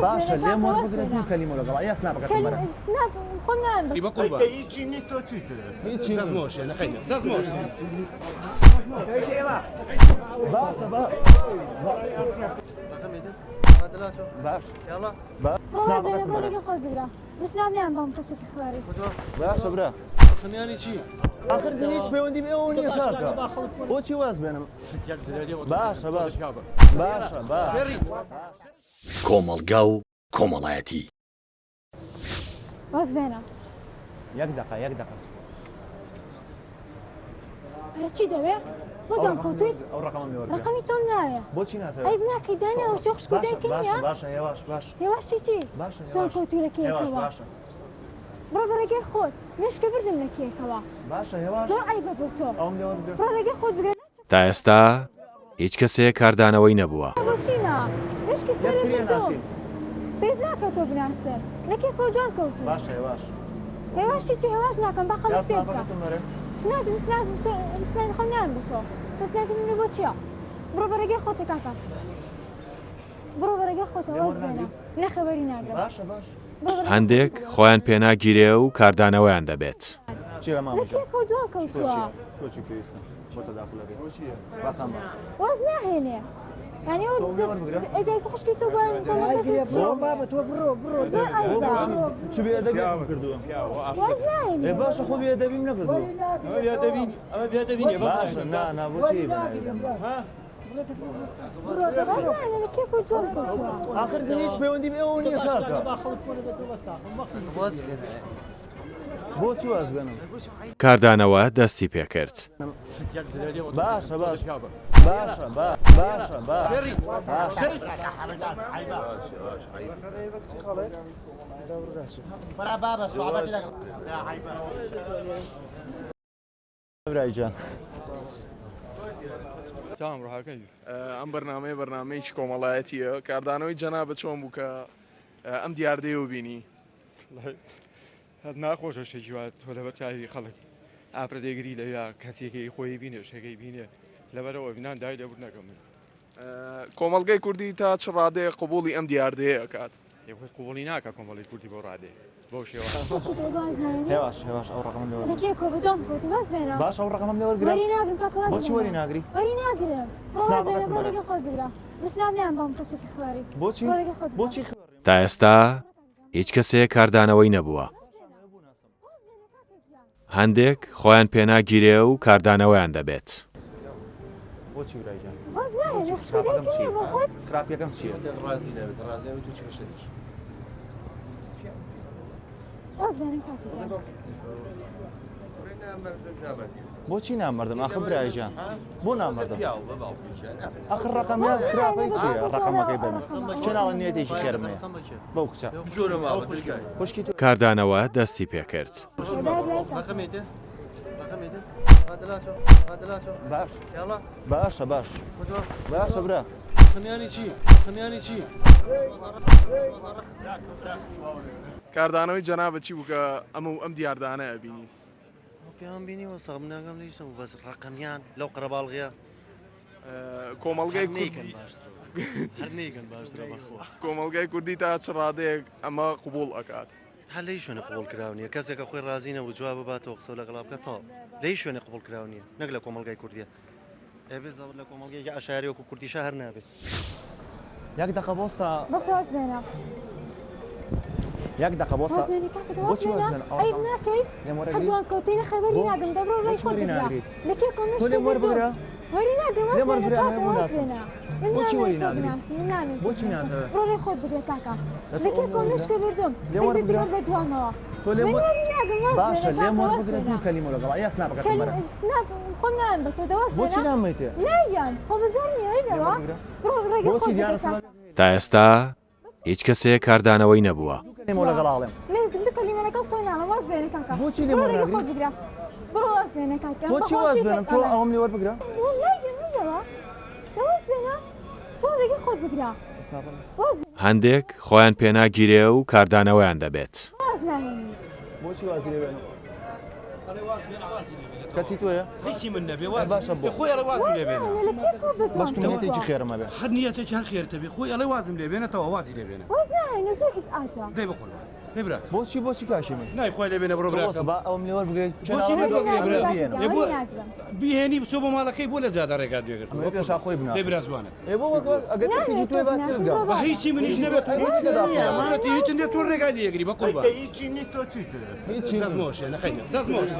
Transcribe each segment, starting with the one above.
باشە لێم وەربگرە دوو کەلیمە لەگەڵ یا سناپەکەتم بەرە. سناپ خۆم ناوێم بە. بەقوربان. هیچی نی تۆ چیت؟ هیچی دەست مۆشێ نەخەینە دەست مۆشێ. باشە با باش با سناپەکەتم بەرە. خۆت بگرە سناپ نیان بەم کەسێکی خوێڕی. باشە برا. خەمیانی چی؟ ئاخر هیچ پەیوەندی بە ئێوە نییە کاکە. بۆچی واز بێنم؟ باشە باش باشە باش. کۆمەڵگا و کۆمەڵایەتی. واز بێنە. یەک دەقە یەک دەقە. ئەرە چی دەوێ؟ بۆ دوام کەوتویت؟ ئەو ڕقەمم لێ وەرگرە. ڕقەمی تۆم ناوێ. بۆچی ناتەوێ؟ ئەی ناکەی دانا و چۆ خوشک و باشە دایکە باشە نییە؟ باشە هێواش باش هێواشی چی؟ باشە دوام هێواش کەوتوی لە هێواش کێکەوە. باشە بڕۆ بە ڕێگەی خۆت. مێشکە بردم لە کێکەوە. باشە هێواش زۆر عەیبە بۆ تۆ. ئەوم لێ وەربگرە. بڕۆ ڕێگەی خۆت بگرە. تا ئێستا هیچ کەسێک کاردانەوەی نەبووە. بۆچی نا؟ مێشکی سەرێ یەکتری بردوم. ئەناسین. پێویست ناکا تۆ بناسم. لە کێکەوە دوام کەوتوی. باشە هێواش. هێواشی چی هێواش ناکەم با یا خەڵک تێ بکا. سناپەکەتم بەرە. سناپم سناپم تۆ سناپی خۆم ناوێم بۆ تۆ. تۆ سناپی منو بۆ چییە؟ بڕۆ بە ڕێگەی خۆتە کاکە. بڕۆ بە ڕێگەی خۆتە لێم واز بێنە. وەرناگری؟ نەخێر وەری ناگرم. باشە باش. بڕۆ بە ڕێگەی هەندێک خۆیان پێناگیرێ و کاردانەوەیان دەبێت. چییە لە مامە گیان؟ کێکەوە دوام تۆ کەوتووە. چییە؟ تۆ چی پێویستە؟ بۆ تەداخولەکەی؟ ڕقەمە. واز ناهێنێ. یعنی ئەو تۆ لێ وەربگرە. ئەی دایک و خوشکی تۆ بۆیان تۆمەتەکەی چییە؟ بابە تۆ بڕۆ بڕۆ زۆر بۆ عەیبە. بۆچی چ بێئەدەبیەکم کردووە؟ واز ئێ ناهێنێ. باشە خۆ بێئەدەبیم نەکردووە. باشە نا نا بۆچی بەناوی؟ واز ناهێنێ لە کێکەوە دوام کەوتووە. ئاخر هیچ پەیوەندی بە ئێوە نییە کاکە. بۆچی واز بێنم؟ کاردانەوە دەستی پێکرد. باشە باش باشە باش باشە باش باشە. برای گیان. چاوم ڕوحەکەی. ئەم بەرنامەیە بەرنامەیەکی کۆمەڵایەتییە، کاردانەوەی جەنابت چۆن بوو کە ئەم دیاردەیەو بینی؟ هەر ناخۆشە شتێکی وا تۆ لەبەر چاوی خەڵک ئافرەتێک گری لەویا کەسێکی خۆی بینێ شەکەی بینێ لەبەرەوە بینان دای لێبوردن نەکەم من. کۆمەڵگەی کوردی تا چ ڕادەیەک قبوڵی ئەم دیاردەیە ئەکات؟ ئێ خۆی قبوڵی ناکا کۆمەڵی کوردی بەو ڕادەیە بەو شێوە. بۆچی تۆ واز ناهێنی؟ هێواش هێواش ئەو ڕقەمم لێ لە وەرگرە. کێکەوە بە دوام کەوتوی واز بێنە. باشە ئەو ڕقەمم لێ وەرگرە. وەری ناگرم کاکە واز بۆچی بێنە. وەری ناگری؟ وەری ناگرم. بڕۆ واز بێنە سناپەکەتم بڕۆ بەرە. ڕێگەی خۆت بگرە. سناپ نیان بەم کەسێکی خوێڕی. بۆچی؟ بڕۆ ڕێگەی خۆت بگرە. بۆچی خوێڕی؟ تا ئێستا هیچ کەسێک کاردانەوەی نەبووە. هەندێک خۆیان پێناگیرێ و کاردانەوەیان دەبێت. بۆچی برای گیان؟ واز ناهێنێ بۆچی؟ خوشک و خراپەکەم دایکە چییە؟ نییە بۆ خۆت؟ خراپیەکەم چییە؟ ڕازی نابێت ڕازی نابێت تۆ چی شەریکی واز بێنە کاکە گیان. بۆچی نامەردم ئاخر برای گیان؟ بۆ نامەردم؟ ئاخر ڕقەمیان خراپەی چییە؟ ڕقەمەکەی بەمن کێ ناڵێ نیەتێکی خێرم هەیە بەو کچە خوشکی تۆ. کاردانەوە دەستی پێکرد. باش باشە باش باشە برا. کاردانەوەی جەنابت چی بوو کە ئەمە و ئەم دیاردانە ئەبینی؟ پێیان بینی وەسا من ئاگام لە هیچ نەبوو بەس ڕەقەمیان لەو قەرەباڵغیە کۆمەڵگای هەر نەیکەن کوردی باشترە هەر نەیکەن باشترە بەخوا. کۆمەڵگای کوردی تا چ ڕادەیەک ئەمە قبوڵ ئەکات؟ هەر لە هیچ شوێنێ قبوڵ کراو نییە کەسێکە خۆی ڕازی نەبوو جواب بباتەوە قسە لەگەڵا بکە تەواو لە هیچ شوێنێ قبوڵ کراو نییە نەک لە کۆمەڵگای کوردیە ئێ بێ زەبر لە کۆمەڵگەیەکی عەشایەری وەکو کوردیشا هەر نابێ. یەک دەقە بۆستا. بەس واز بێنە. یەک دەقە بۆستا. واز بێنە کاکە واز بۆچی واز بێنە. بێنە؟ ئەو عەیب ڕقم. ناکەی؟ لێم هەر وەرەگری؟ دوان کەوتینە خەبەری بۆ؟ ناگرم دە بڕۆ ڕێی بۆچی خۆت وەری بگرە. ناگریت؟ لە کێ کۆ تۆ مێشکم لێم بردووم. وەربگرە. وەری ناگرم واز لێم بێنە وەربگرە کاکە ئەمەوێ واز بناسم. بێنە. من بۆچی نامەوێ وەری تۆ ناگری؟ بناسم من نامەوێ تۆ بۆچی بناسم. ناتەوێ؟ بڕۆ ڕێی خۆت بگرە کاکە. لە لە تۆ کێ ئەوم کۆ وەربگرە. مێشکم بردووم. لێم بەس وەربگرە. دەگەر بە دوامەوە. تۆ لێم من وەر وەری ناگرم واز باشە بێنە لێم کاکە واز وەربگرە بێنە. دوو کەلیمە لەگەڵا یا سناپەکەتم کەلیم بەرە. سناپ خۆم ناوێم بە تۆ دە واز بۆچی بێنە. نامەیتێ؟ نایەم خۆ بە زۆر نییە لێم وەیلەوە. وەربگرە. بڕۆ ڕێگەی بۆچی خۆت بگرە دیارە کاکە. سناپەکەت تا ئێستا هیچ کەسێک کاردانەوەی نەبووە. دوو کەلیمە لەگەڵا ئەڵێم. من دوو کەلیمە لەگەڵ تۆ ناڵێم واز بێنە کاکە. بۆچی لێم بڕۆ ڕێگەی وەرناگری؟ خۆت بگرە. بڕۆ واز بێنە کاکە. بۆچی بەخۆشی واز بێنم پێت تۆ ئەڵێم. ئەوەم لێ وەربگرە. وەڵای بێ مەزەوە. دە واز بێنە. بڕۆ ڕێگەی خۆت بگرە. سناپم. واز بێنە. هەندێک خۆیان پێناگیرێ و کاردانەوەیان دەبێت. واز ناهێنی. بۆچی وازی لێ بێنم؟ کەسی تۆیە؟ هیچی من نەبێ واز باشە بۆ خۆی ئەڵێ وازم لێ بێنە باشکە نیەتێکی خێرم هەبێ هەر نیەتێکی هەر خێرتە بێ خۆی ئەڵێ وازم لێ بێنێتەوە وازی لێ بێنە واز ناهێنە زۆر ئیزعاجە دەی بەقوربان دەی برا بۆچی بۆچی کاکی من نای خۆی لێ بێنە بڕۆ براکەم با ئەوم لێ وەربگرێت بۆچی لێ وەرگرێ برا ئێ بۆ بیهێنی بچۆ بۆ ماڵەکەی بۆ لە جادە ڕێگات لێ گرتووە ئەمە پێشا خۆی بناسە دەی برا جوانەکە ئێ بۆ وەک ئەگەر کەسێکی تۆی با تێبگەم بە هیچی منیش نەبێت ئەی بۆچی لە داخڵ ئەمانەتی هیچ نیە تۆ ڕێگای لێ گری بە قوربان هیچی نی تۆ چیت هیچی دەست مۆشێ نەخەینە دەست مۆشێ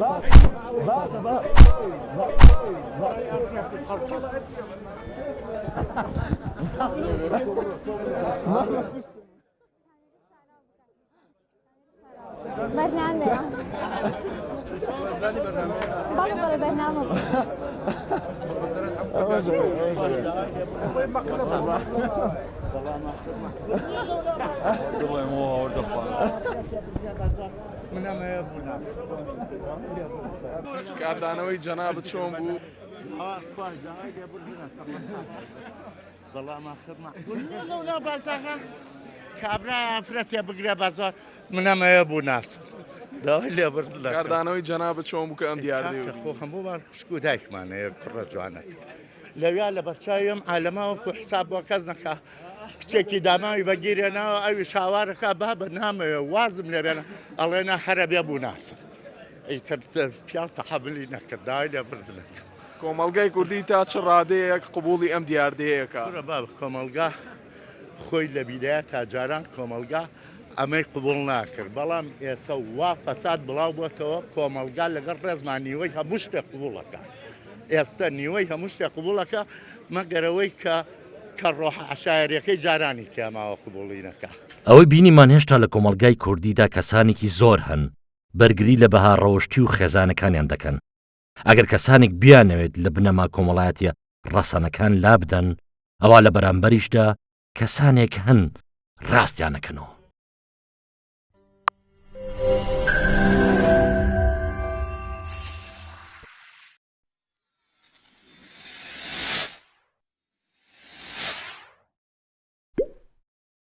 با باشە با بەرنامەیە بەڵێ بەڵێ بەرنامە بوو. کاردانەوەی جەنابت چۆن بوو؟ بەڵام ئاخر مەعقول نییە لەو ناو بازاڕە کابرا ئافرەتێ بگرە بازار منەمەیە بوو ناسم داوای لێبوردن دەکەم. کاردانەوەی جەنابت چۆن بوو کە ئەم دیاردەیە کاکە خۆ هەموومان خوشک و دایکمانە یەک کوڕە جوانەکە لەویا لە بەرچاوی ئەم عالەمە وەکو حساب بۆ کەس نەکا کچێکی داماوی بەگیرێ ناوە ئەوی شاوارەکە بابە نامەوێ وازم لێبێنە ئەڵێ نا هەرە بێ بوو ناسم ئیتر پیاو تەحەملی نەکرد داوای لێبوردن دەکەم. کۆمەڵگای کوردی تا چ ڕادەیەک قبوڵی ئەم دیاردەیە کا؟ کورە بابە کۆمەڵگا خۆی لە بیدایە تا جاران کۆمەڵگا ئەمەی قبوڵ ناکرد بەڵام ئێسە وا فەساد بڵاو بۆتەوە کۆمەڵگا لەگەڵ ڕێزمان نیوەی هەموو شتێک قبوڵەکە ئێستا نیوەی هەموو شتێک قبوڵەکە مەگەرەوەی کە کە ڕۆح عشایەریەکەی جارانی تیاماوە قبوڵی نەکا. ئەوەی بینیمان هێشتا لە کۆمەڵگای کوردیدا کەسانێکی زۆر هەن بەرگری لە بەها ڕەوشتی و خێزانەکانیان دەکەن، ئەگەر کەسانێک بیانەوێت لە بنەما کۆمەڵایەتیە ڕەسەنەکان لابدەن، ئەوا لە بەرامبەریشدا کەسانێک هەن ڕاستیان ئەکەنەوە.